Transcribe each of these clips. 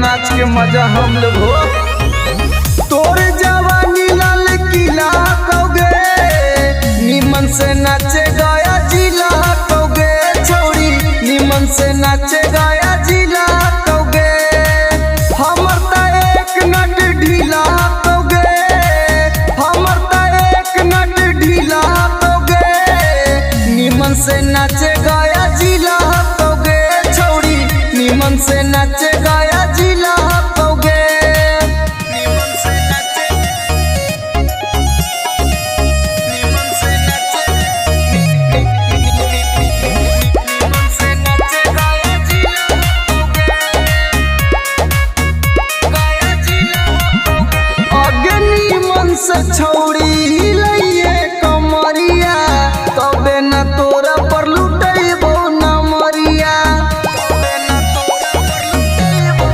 नाच के मजा हम लोग हो। तोर जवानी लाल किला कौगे, निमन से नाचे गया जिला कौगे छौरी, निमन से नाचे गया जिला कौगे। हमर त एक नट ढीला कौगे, हमर त एक नट ढीला कौगे, निमन से नाचे गया जिला कौगे छौरी, निमन से नाचे गया जिला कौगे। निमन से नाचे, निमन से नाचे, निमन से नाचे गया जिला कौगे, गया जिला कौगे। अगे निमन से छौरी लइए कमरिया, तबे न तोरा पर लुटैबो न मरिया, तबे न तोरा पर लुटैबो।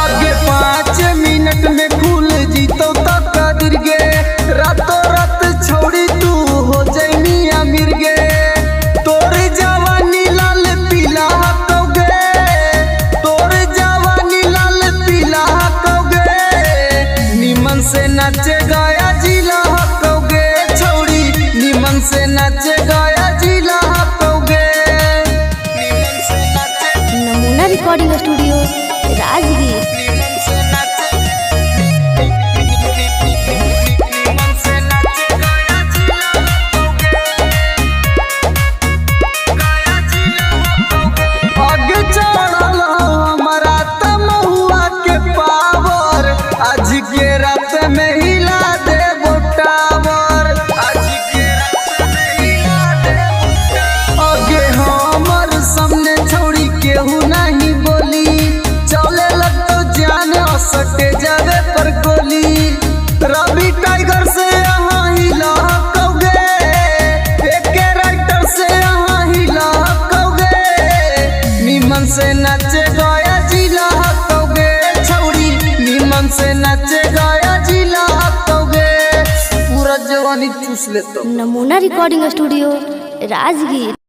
आगे 5 मिनट में खुल जीतो त कदर गे, रातों रात छौरी तू हो जैमी अमीर गे। तोर जवानी लाल पीला कौगे, तोर जवानी लाल पीला कौगे, निमन से नाचे गया जिला कौगे छौरी, निमन से नाचे गया जिला कौगे। निमन से नाचे, नमूना रिकॉर्डिंग स्टूडियो राजगीर। निमन से नाचे, निमन से नाचे गया जिला कौगे, गया जिला कौगे। आगे चढ़ल हमारा तमहुआ के पावर, आज के रात में हिला देबो टावर, आज के रात में हिला देबो टावर। आगे हमर सामने छौरी केहू नहीं बोली, चले लगतो जान सटे जावे पर गोली। रवि टाइगर से यहाँ हिला कौगे, एके राइटर से यहाँ हिला कौगे, निमन से नाचे गया जिला कौगे छौरी, निमन से नाचे गया जिला कौगे। पूरा जवानी चूस लेतो। नमूना रिकॉर्डिंग स्टूडियो राजगीर।